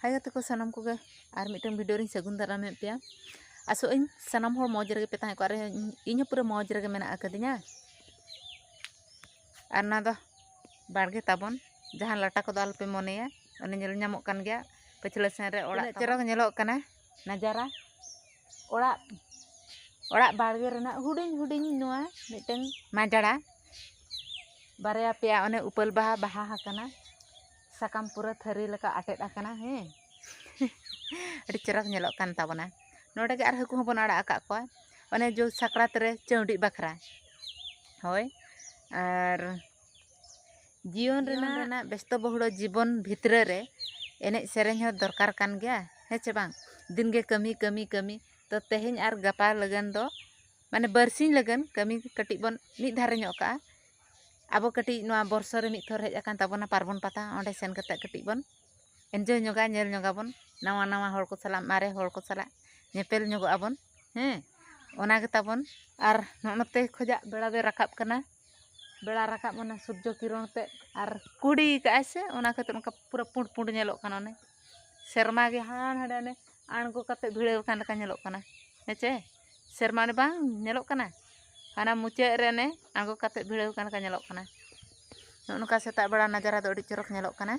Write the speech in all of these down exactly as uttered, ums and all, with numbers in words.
ᱦᱟᱭ ᱜᱟᱛᱮ ᱠᱚ ᱥᱟᱱᱟᱢ ᱠᱚᱜᱮ, ᱟᱨ ᱢᱤᱫᱴᱟᱝ ᱵᱷᱤᱰᱤᱭᱳ ᱨᱤᱧ ᱥᱟᱹᱜᱩᱱ ᱫᱟᱨᱟᱢᱮᱫ ᱯᱮᱭᱟ᱾ ᱟᱥᱚᱜ ᱟᱹᱧ ᱥᱟᱱᱟᱢ ᱦᱚᱲ ᱢᱚᱡᱽ ᱨᱮᱜᱮ ᱯᱮ ᱛᱟᱦᱮᱸ ᱠᱚᱜᱼᱟ, ᱟᱨ ᱤᱧ ᱦᱚᱸ ᱯᱩᱨᱟᱹ ᱢᱚᱡᱽ ᱨᱮᱜᱮ ᱢᱮᱱᱟᱜ ᱟᱠᱟᱫᱤᱧᱟ᱾ ᱟᱨ ᱱᱚᱣᱟ ᱫᱚ ᱵᱟᱲᱜᱮ ᱛᱟᱵᱚᱱ, ᱡᱟᱦᱟᱸ ᱞᱟᱴᱟ ᱠᱚᱫᱚ ᱟᱞᱚᱯᱮ ᱢᱚᱱᱮᱭᱟ, ᱚᱱᱮ ᱧᱮᱞ ᱧᱟᱢᱚᱜ ᱠᱟᱱ ᱜᱮᱭᱟ ᱯᱟᱹᱪᱷᱞᱟᱹ ᱥᱮᱱ ᱨᱮ ᱚᱲᱟᱜ ᱛᱤᱱᱟᱹᱜ ᱛᱟᱵᱚᱱ᱾ ᱪᱚᱨᱚᱠ ᱧᱮᱞᱚᱜ ᱠᱟᱱᱟ ᱱᱟᱡᱟᱨᱟ᱾ ᱚᱲᱟᱜ, ᱚᱲᱟᱜ ᱵᱟᱲᱜᱮ ᱨᱮᱱᱟᱜ ᱦᱩᱰᱤᱧ ᱦᱩᱰᱤᱧ ᱱᱚᱣᱟ ᱢᱤᱫᱴᱟᱝ ᱢᱟᱡᱟᱲᱟ, ᱵᱟᱨᱭᱟ ᱯᱮᱭᱟ ᱚᱱᱮ ᱩᱯᱟᱹᱞ ᱵᱟᱦᱟ ᱵᱟᱦᱟ ᱟᱠᱟᱱᱟ, ᱥᱟᱠᱟᱢ ᱯᱩᱨᱟᱹ ᱛᱷᱟᱹᱨᱤ ᱞᱮᱠᱟ ᱟᱴᱮᱫ ᱟᱠᱟᱱᱟ᱾ ᱦᱮᱸ, ᱟᱹᱰᱤ ᱪᱚᱨᱚᱠ ᱧᱮᱞᱚᱜ ᱠᱟᱱ ᱛᱟᱵᱚᱱᱟ᱾ ᱱᱚᱰᱮ ᱜᱮ ᱟᱨ ᱦᱟᱹᱠᱩ ᱦᱚᱸᱵᱚᱱ ᱟᱲᱟᱜ ᱟᱠᱟᱫ ᱠᱚᱣᱟ, ᱚᱱᱮ ᱡᱚ ᱥᱟᱠᱨᱟᱛ ᱨᱮ ᱪᱟᱹᱣᱰᱤ ᱵᱟᱠᱷᱨᱟ᱾ ᱦᱳᱭ, ᱟᱨ ᱡᱤᱭᱚᱱ ᱨᱮᱱᱟᱜ, ᱨᱮᱱᱟᱜ ᱵᱮᱥᱛᱚ ᱵᱚᱦᱩᱲᱚ ᱡᱤᱵᱚᱱ ᱵᱷᱤᱛᱨᱟᱹ ᱨᱮ ᱮᱱᱮᱡ ᱥᱮᱨᱮᱧ ᱦᱚᱸ ᱫᱚᱨᱠᱟᱨ ᱠᱟᱱ ᱜᱮᱭᱟ, ᱦᱮᱸ ᱪᱮ ᱵᱟᱝ? ᱫᱤᱱ ᱜᱮ ᱠᱟᱹᱢᱤ, ᱠᱟᱹᱢᱤ, ᱠᱟᱹᱢᱤ᱾ ᱛᱚ ᱛᱮᱦᱮᱧ ᱟᱨ ᱜᱟᱯᱟ ᱞᱟᱹᱜᱤᱫ ᱫᱚ, ᱢᱟᱱᱮ ᱵᱟᱨᱥᱤᱧ ᱞᱟᱹᱜᱤᱫ ᱠᱟᱹᱢᱤ ᱠᱟᱹᱴᱤᱡ ᱵᱚᱱ ᱢᱤᱫ ᱫᱷᱟᱨᱮ ᱧᱚᱜ ᱠᱟᱜᱼᱟ᱾ ᱟᱵᱚ ᱠᱟᱹᱴᱤᱡ ᱱᱚᱣᱟ ᱵᱚᱨᱥᱚ ᱨᱮ ᱢᱤᱫ ᱛᱷᱚᱨ ᱦᱮᱡ ᱟᱠᱟᱱ ᱛᱟᱵᱚᱱᱟ ᱯᱟᱨᱵᱚᱱ ᱯᱟᱛᱟ, ᱚᱸᱰᱮ ᱥᱮᱱ ᱠᱟᱛᱮ ᱠᱟᱹᱴᱤᱡ ᱵᱚᱱ ᱮᱱᱡᱚᱭ ᱧᱚᱜᱟ, ᱧᱮᱞ ᱧᱚᱜᱟᱵᱚᱱ ᱱᱟᱣᱟ ᱱᱟᱣᱟ ᱦᱚᱲ ᱠᱚ ᱥᱟᱞᱟᱜ, ᱢᱟᱨᱮ ᱦᱚᱲ ᱠᱚ ᱥᱟᱞᱟᱜ ᱧᱮᱯᱮᱞ ᱧᱚᱜᱚᱜ ᱟᱵᱚᱱ᱾ ᱦᱮᱸ, ᱚᱱᱟ ᱜᱮ ᱛᱟᱵᱚᱱ᱾ ᱟᱨ ᱱᱚᱜᱼᱚ ᱱᱚᱛᱮ ᱠᱷᱚᱡᱟᱜ ᱵᱮᱲᱟ ᱫᱚᱭ ᱨᱟᱠᱟᱵ ᱠᱟᱱᱟ, ᱵᱮᱲᱟ ᱨᱟᱠᱟᱵ ᱚᱱᱟ ᱥᱩᱨᱡᱚ ᱠᱤᱨᱚᱱ ᱛᱮ ᱟᱨ ᱠᱩᱲᱤ ᱠᱟᱜᱼᱟᱭ ᱥᱮ, ᱚᱱᱟ ᱠᱷᱟᱹᱛᱤᱨ ᱚᱱᱠᱟ ᱯᱩᱨᱟᱹ ᱯᱩᱸᱰ ᱯᱩᱸᱰ ᱧᱮᱞᱚᱜ ᱠᱟᱱᱟ᱾ ᱚᱱᱮ ᱥᱮᱨᱢᱟ ᱜᱮ ᱦᱟᱱ ᱦᱟᱸᱰᱮ ᱚᱱᱮ ᱟᱬᱜᱚ ᱠᱟᱛᱮ ᱵᱷᱤᱲᱟᱹᱣ ᱟᱠᱟᱱ ᱞᱮᱠᱟ ᱧᱮᱞᱚᱜ ᱠᱟᱱᱟ, ᱦᱮᱸ ᱪᱮ? ᱥᱮᱨᱢᱟ ᱚᱱᱮ ᱵᱟᱝ ᱧᱮᱞᱚᱜ ᱠᱟᱱᱟ, ᱦᱟᱱᱟ ᱢᱩᱪᱟᱹᱫ ᱨᱮ ᱚᱱᱮ ᱟᱬᱜᱚ ᱠᱟᱛᱮ ᱵᱷᱤᱲᱟᱹᱣ ᱟᱠᱟᱱ ᱞᱮᱠᱟ ᱧᱮᱞᱚᱜ ᱠᱟᱱᱟ᱾ ᱱᱚᱜᱼᱚ ᱱᱚᱝᱠᱟ ᱥᱮᱛᱟᱜ ᱵᱮᱲᱟ ᱱᱟᱡᱟᱨᱟ ᱫᱚ ᱟᱹᱰᱤ ᱪᱚᱨᱚᱠ ᱧᱮᱞᱚᱜ ᱠᱟᱱᱟ᱾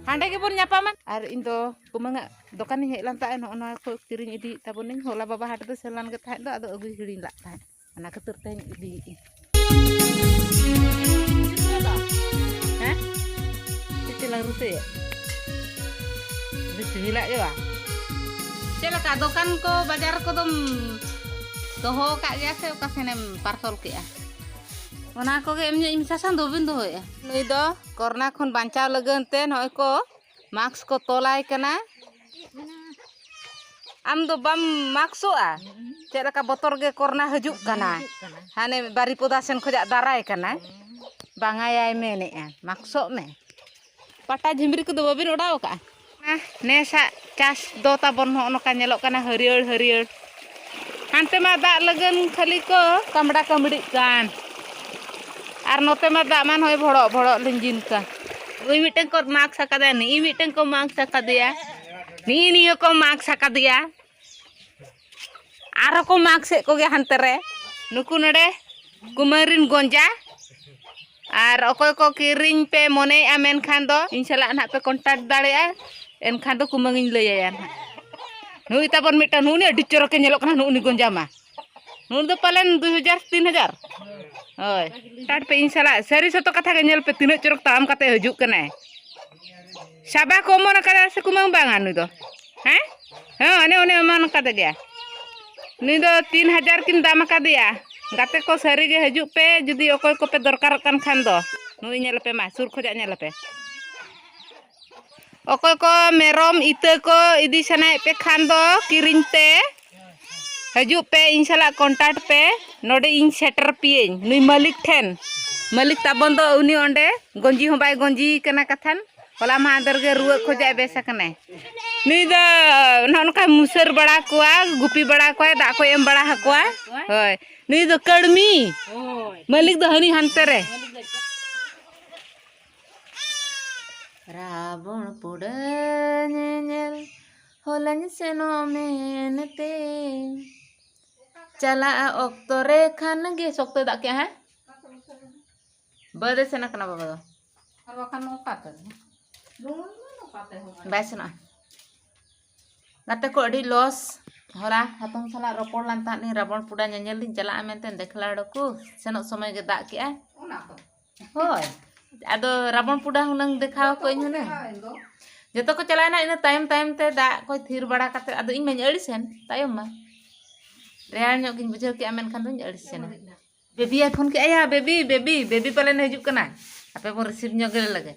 ᱦᱟᱸᱰᱮ ᱜᱮᱵᱚᱱ ᱧᱟᱯᱟᱢᱟ᱾ ᱟᱨ ᱤᱧ ᱫᱚ ᱠᱩᱢᱟᱹᱝᱟᱜ ᱫᱚᱠᱟᱱᱤᱧ ᱦᱮᱡ ᱞᱮᱱ ᱛᱟᱦᱮᱸᱫ, ᱱᱚᱜᱼᱚ ᱱᱚᱣᱟ ᱠᱚ ᱠᱤᱨᱤᱧ ᱤᱫᱤᱭᱮᱫ ᱛᱟᱵᱚᱱᱟᱹᱧ᱾ ᱦᱚᱞᱟ ᱵᱟᱵᱟ ᱦᱟᱴ ᱫᱚ ᱥᱮᱱ ᱞᱮᱱ ᱜᱮ ᱛᱟᱦᱮᱸᱫ ᱫᱚ, ᱟᱫᱚ ᱟᱹᱜᱩᱭ ᱦᱤᱲᱤᱧ ᱞᱟᱜ ᱛᱟᱦᱮᱸᱫ, ᱚᱱᱟ ᱠᱷᱟᱹᱛᱤᱨ ᱛᱮᱧ ᱤᱫᱤᱭᱮᱫᱼᱟᱹᱧ᱾ ᱦᱮᱸ? ᱪᱮᱫ ᱪᱚ ᱞᱟᱝ ᱨᱩᱴᱟᱹᱭᱮᱫ? ᱟᱹᱰᱤ ᱥᱤᱵᱤᱞᱟᱜ ᱜᱮ ᱵᱟ? ᱪᱮᱫ ᱞᱮᱠᱟ ᱫᱚᱠᱟᱱ ᱠᱚ ᱵᱟᱡᱟᱨ ᱠᱚᱫᱚᱢ ᱫᱚᱦᱚ ᱟᱠᱟᱫ ᱜᱮᱭᱟ ᱥᱮ ᱚᱠᱟ ᱥᱮᱱᱮᱢ ᱯᱟᱨᱥᱚᱞ ᱠᱮᱜᱼᱟ? ᱚᱱᱟ ᱠᱚᱜᱮ ᱮᱢ ᱧᱚᱜ ᱤᱧ ᱥᱟᱥᱟᱝ ᱫᱚ ᱵᱟᱹᱧ ᱫᱚᱦᱚᱭᱮᱫᱼᱟ᱾ ᱱᱩᱭ ᱫᱚ ᱠᱚᱨᱳᱱᱟ ᱠᱷᱚᱱ ᱵᱟᱧᱪᱟᱣ ᱞᱟᱹᱜᱤᱫ ᱛᱮ ᱱᱚᱜᱼᱚᱭ ᱠᱚ ᱢᱟᱠᱥ ᱠᱚ ᱛᱚᱞᱟᱭ ᱠᱟᱱᱟ᱾ ᱟᱢ ᱫᱚ ᱵᱟᱢ ᱢᱟᱠᱥᱚᱜᱼᱟ? ᱪᱮᱫ ᱞᱮᱠᱟ ᱵᱚᱛᱚᱨ ᱜᱮ ᱠᱚᱨᱳᱱᱟ ᱦᱤᱡᱩᱜ ᱠᱟᱱᱟ᱾ ᱦᱤᱡᱩᱜ ᱠᱟᱱᱟ᱾ ᱦᱟᱱᱮ ᱵᱟᱨᱤᱯᱚᱫᱟ ᱥᱮᱱ ᱠᱷᱚᱡᱟᱜ ᱫᱟᱨᱟᱭ ᱠᱟᱱᱟ᱾ ᱦᱩᱸ᱾ ᱵᱟᱝᱟᱭᱟᱭ ᱢᱮᱱᱮᱜᱼᱟ, ᱢᱟᱠᱥᱚᱜ ᱢᱮ᱾ ᱯᱟᱴᱟ ᱡᱷᱤᱢᱨᱤ ᱠᱚᱫᱚ ᱵᱟᱵᱤᱱ ᱚᱰᱟᱣ ᱟᱠᱟᱜᱼᱟ? ᱱᱮᱥᱟᱜ ᱪᱟᱥ ᱫᱚ ᱛᱟᱵᱚᱱ ᱱᱚᱜᱼᱚ ᱱᱚᱝᱠᱟ ᱧᱮᱞᱚᱜ ᱠᱟᱱᱟ, ᱦᱟᱹᱨᱭᱟᱹᱲ ᱦᱟᱹᱨᱭᱟᱹᱲ᱾ ᱦᱟᱱᱛᱮ ᱢᱟ ᱫᱟᱜ ᱞᱟᱹᱜᱤᱫ ᱠᱷᱟᱹᱞᱤ ᱠᱚ ᱠᱟᱢᱲᱟ ᱠᱟᱢᱲᱤᱜ ᱠᱟᱱ, ᱟᱨ ᱱᱚᱛᱮ ᱢᱟ ᱫᱟᱜ ᱢᱟ ᱱᱚᱜᱼᱚᱭ ᱵᱷᱚᱲᱚᱜ ᱵᱷᱚᱲᱚᱜ ᱞᱤᱸᱡᱤᱱ ᱠᱟᱱ᱾ ᱩᱱᱤ ᱢᱤᱫᱴᱮᱱ ᱠᱚ ᱢᱟᱜᱽ ᱥᱟᱠᱟᱫᱮᱭᱟ, ᱱᱤᱭᱟᱹ ᱢᱤᱫᱴᱮᱱ ᱠᱚ ᱢᱟᱜᱽ ᱥᱟᱠᱟᱫᱮᱭᱟ, ᱱᱤᱭᱟᱹ ᱱᱤᱭᱟᱹ ᱠᱚ ᱢᱟᱜᱽ ᱥᱟᱠᱟᱫᱮᱭᱟ᱾ ᱟᱨᱦᱚᱸ ᱠᱚ ᱢᱟᱜᱽ ᱥᱮᱫ ᱠᱚᱜᱮ ᱦᱟᱱᱛᱮ ᱨᱮ᱾ ᱱᱩᱠᱩ ᱱᱚᱰᱮ ᱠᱩᱢᱟᱹᱝ ᱨᱤᱱ ᱜᱚᱸᱡᱟ᱾ ᱟᱨ ᱚᱠᱚᱭ ᱠᱚ ᱠᱤᱨᱤᱧ ᱯᱮ ᱢᱚᱱᱮᱭᱮᱫᱼᱟ ᱢᱮᱱᱠᱷᱟᱱ ᱫᱚ ᱤᱧ ᱥᱟᱞᱟᱜ ᱱᱟᱦᱟᱜ ᱯᱮ contact ᱫᱟᱲᱮᱭᱟᱜᱼᱟ, ᱮᱱᱠᱷᱟᱱ ᱫᱚ ᱠᱩᱢᱟᱹᱝ ᱤᱧ ᱞᱟᱹᱭᱟᱭᱟ ᱱᱟᱦᱟᱜ᱾ ᱱᱩᱭ ᱛᱟᱵᱚᱱ ᱢᱤᱫᱴᱟᱝ, ᱱᱩᱭ ᱟᱹᱰᱤ ᱪᱚᱨᱚᱠᱮ ᱧᱮᱞᱚᱜ ᱠᱟᱱᱟ, ᱱᱩᱜᱼᱩ ᱱᱩᱭ ᱜᱚᱸᱡᱟ ᱢᱟ᱾ ᱱᱩᱭ ᱫᱚ ᱯᱟᱞᱮᱱ ᱫᱩᱭ ᱦᱟᱡᱟᱨ, ᱛᱤᱱ ᱦᱟᱡᱟᱨ᱾ ᱦᱳᱭ, contact ᱯᱮ ᱤᱧ ᱥᱟᱞᱟᱜ᱾ ᱥᱟᱹᱨᱤ ᱥᱚᱛᱚ ᱠᱟᱛᱷᱟ ᱜᱮ ᱧᱮᱞ ᱯᱮ, ᱛᱤᱱᱟᱹᱜ ᱪᱚᱨᱚᱠ ᱛᱟᱲᱟᱢ ᱠᱟᱛᱮ ᱦᱤᱡᱩᱜ ᱠᱟᱱᱟᱭ᱾ ᱥᱟᱵᱟ ᱠᱚ ᱚᱢᱚᱱ ᱟᱠᱟᱫᱟ ᱥᱮ ᱠᱩᱢᱟᱹᱝ ᱵᱟᱝᱟ ᱱᱩᱭ ᱫᱚ? ᱦᱮᱸ? ᱦᱮᱸ, ᱚᱱᱮ, ᱚᱱᱮ ᱚᱢᱚᱱ ᱟᱠᱟᱫᱮ ᱜᱮᱭᱟ᱾ ᱱᱩᱭ ᱫᱚ ᱛᱤᱱ ᱦᱟᱡᱟᱨ ᱠᱤᱱ ᱫᱟᱢ ᱟᱠᱟᱫᱮᱭᱟ᱾ ᱜᱟᱛᱮ ᱠᱚ ᱥᱟᱹᱨᱤ ᱜᱮ ᱦᱤᱡᱩᱜ ᱯᱮ, ᱡᱩᱫᱤ ᱚᱠᱚᱭ ᱠᱚᱯᱮ ᱫᱚᱨᱠᱟᱨᱚᱜ ᱠᱟᱱ ᱠᱷᱟᱱ ᱫᱚ᱾ ᱱᱩᱭ ᱧᱮᱞ ᱯᱮ ᱢᱟ, ᱥᱩᱨ ᱠᱷᱚᱱᱟᱜ ᱧᱮᱞ ᱯᱮ᱾ ᱚᱠᱚᱭ ᱠᱚ ᱢᱮᱨᱚᱢ ᱤᱛᱟᱹ ᱠᱚ ᱤᱫᱤ ᱥᱟᱱᱟᱭᱮᱫ ᱯᱮ ᱠᱷᱟᱱ ᱫᱚ ᱠᱤᱨᱤᱧ ᱛᱮ ᱦᱤᱡᱩᱜ ᱯᱮ, ᱤᱧ ᱥᱟᱞᱟᱜ contact ᱯᱮ, ᱱᱚᱰᱮ ᱤᱧ ᱥᱮᱴᱮᱨ ᱯᱮᱭᱟᱹᱧ ᱱᱩᱭ ᱢᱟᱹᱞᱤᱠ ᱴᱷᱮᱱ᱾ ᱢᱟᱹᱞᱤᱠ ᱛᱟᱵᱚᱱ ᱫᱚ ᱩᱱᱤ ᱚᱸᱰᱮ ᱜᱚᱸᱡᱤ ᱦᱚᱸ ᱵᱟᱭ ᱜᱚᱸᱡᱤ ᱠᱟᱱᱟ ᱠᱟᱛᱷᱟᱱ᱾ ᱦᱚᱞᱟ ᱢᱟᱦᱫᱮᱨ ᱜᱮ ᱨᱩᱣᱟᱹᱜ ᱠᱷᱚᱡᱟᱜ ᱵᱮᱥ ᱟᱠᱟᱱᱟᱭ᱾ ᱱᱩᱭ ᱫᱚ ᱱᱚᱜᱼᱚ ᱱᱚᱝᱠᱟ ᱢᱩᱥᱟᱹᱨ ᱵᱟᱲᱟ ᱠᱚᱣᱟ, ᱜᱩᱯᱤ ᱵᱟᱲᱟ ᱠᱚᱣᱟᱭ, ᱫᱟᱜ ᱠᱚᱭ ᱮᱢ ᱵᱟᱲᱟ ᱟᱠᱚᱣᱟ᱾ ᱦᱳᱭ, ᱱᱩᱭ ᱫᱚ ᱠᱟᱹᱲᱢᱤ᱾ ᱦᱳᱭ᱾ ᱢᱟᱹᱞᱤᱠ ᱫᱚ ᱦᱟᱹᱱᱤ ᱦᱟᱱᱛᱮ ᱨᱮ᱾ ᱨᱟᱵᱚᱬ ᱯᱩᱰᱟᱹ ᱧᱮᱧᱮᱞ ᱦᱚᱞᱟᱧ ᱥᱮᱱᱚᱜ ᱢᱮᱱᱛᱮ᱾ ᱪᱟᱞᱟᱜ ᱚᱠᱛᱚ ᱨᱮ ᱠᱷᱟᱱ ᱜᱮ ᱥᱚᱠᱛᱚᱭ ᱫᱟᱜ ᱠᱮᱜᱼᱟ, ᱦᱮᱸ? ᱵᱟᱹᱫ ᱮ ᱥᱮᱱ ᱟᱠᱟᱱᱟ ᱵᱟᱵᱟ ᱫᱚ᱾ ᱟᱨ ᱵᱟᱠᱷᱟᱱ ᱱᱚᱝᱠᱟ ᱛᱮ ᱫᱚ᱾ ᱵᱟᱭ ᱥᱮᱱᱚᱜᱼᱟ᱾ ᱜᱟᱛᱮ ᱠᱚ, ᱟᱹᱰᱤ loss᱾ ᱦᱚᱞᱟ ᱦᱟᱛᱚᱢ ᱥᱟᱞᱟᱜ ᱨᱚᱯᱚᱲ ᱞᱮᱱ ᱛᱟᱦᱮᱸᱫ ᱞᱤᱧ, ᱨᱟᱵᱚᱬ ᱯᱩᱰᱟ ᱧᱮᱧᱮᱞ ᱞᱤᱧ ᱪᱟᱞᱟᱜᱼᱟ ᱢᱮᱱᱛᱮ, ᱫᱮᱠᱷᱞᱟ ᱦᱚᱲ ᱠᱚ ᱥᱮᱱᱚᱜ ᱥᱚᱢᱚᱭ ᱜᱮ ᱫᱟᱜ ᱠᱮᱜᱼᱟᱭ᱾ ᱚᱱᱟ ᱠᱚ᱾ ᱦᱳᱭ, ᱟᱫᱚ ᱨᱟᱵᱚᱬ ᱯᱩᱰᱟ ᱦᱩᱱᱟᱹᱝ ᱫᱮᱠᱷᱟᱣ ᱠᱚ ᱤᱧ ᱦᱩᱱᱟᱹᱝ᱾ ᱪᱟᱞᱟᱣᱮᱱ ᱫᱚ᱾ ᱡᱚᱛᱚ ᱠᱚ ᱪᱟᱞᱟᱣᱮᱱᱟ, ᱤᱱᱟᱹ ᱛᱟᱭᱚᱢ ᱛᱟᱭᱚᱢ ᱛᱮ ᱫᱟᱜ ᱠᱚᱭ ᱛᱷᱤᱨ ᱵᱟᱲᱟ ᱠᱟᱛᱮ ᱟᱫᱚ ᱤᱧ ᱢᱟᱧ ᱟᱹᱲᱤᱥᱮᱱ ᱛᱟᱭᱚᱢ ᱢᱟ᱾ ᱨᱮᱭᱟᱲ ᱧᱚᱜ ᱜᱤᱧ ᱵᱩᱡᱷᱟᱹᱣ ᱠᱮᱜᱼᱟ, ᱢᱮᱱᱠᱷᱟᱱ ᱫᱚᱧ ᱟᱹᱲᱤᱥᱮᱱᱟ᱾ ᱵᱮᱵᱤᱭᱟᱭ ᱯᱷᱳᱱ ᱠᱮᱜᱼᱟ, ᱭᱟ ᱵᱮᱵᱤ, ᱵᱮᱵᱤ, ᱵᱮᱵᱤ ᱯᱟᱞᱮᱱ ᱦᱤᱡᱩᱜ ᱠᱟᱱᱟ, ᱟᱯᱮ ᱵᱚᱱ receive ᱧᱚᱜ ᱜᱮ ᱞᱮᱜᱮ᱾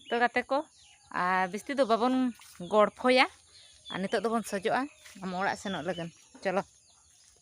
ᱛᱚ ᱜᱟᱛᱮ ᱠᱚ, ᱟᱨ ᱵᱤᱥᱛᱤ ᱫᱚ ᱵᱟᱵᱚᱱ ᱜᱚᱲᱯᱷᱚᱭᱟ, ᱟᱨ ᱱᱤᱛᱚᱜ ᱫᱚᱵᱚᱱ ᱥᱚᱡᱚᱜᱼᱟ ᱟᱢ ᱚᱲᱟᱜ ᱥᱮᱱᱚᱜ ᱞᱟᱹᱜᱤᱫ᱾ ᱪᱚᱞᱚ᱾